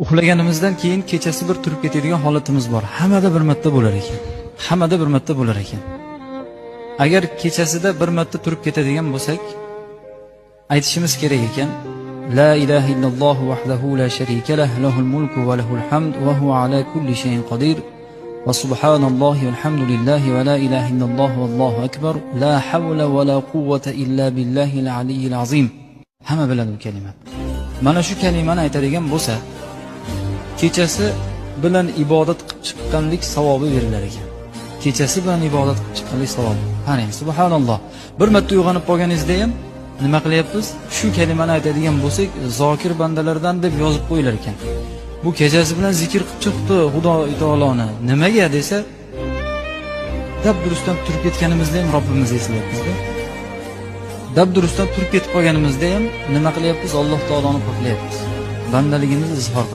Uxlaganimizdan keyin kechasi bir turib ketadigan holatimiz bor. Hammada bir marta bo'lar ekan. Hammada bir marta bo'lar ekan. Agar kechasida bir marta turib ketadigan bo'lsak, aytishimiz kerak ekan: La ilaha illalloh vahdahu la sharika lah, lahul mulku va lahul hamd va huwa ala kulli shay'in qodir. Va subhanallohi walhamdulillahi va la ilaha illalloh vallohu akbar. La havla va la quvvata illa billahil aliyyil azim. Hamma biladi bu kalima. Mana shu kalimani aytadigan bo'lsa, kechasi bilan ibodat qilib chiqqanlik savobi berilar ekan. Kechasi bilan ibodat qilib chiqqanlik savobi. Qarang, subhanalloh. Bir marta uyg'onib qolganingizda ham nima qilyapmiz? Shu kalimani aytadigan bo'lsak, zokir bandalardan deb yozib qo'yilar ekan. Bu kechasi bilan zikr qilib chiqdi Xudo taoloni. Nimaga desa, dab durustdan turib ketganimizda ham Robbimizni eslayapmiz-da. Dab durustdan turib ketib qolganimizda ham nima qilyapmiz? Alloh taoloni poklayapmiz. Bandaligimizni izhor.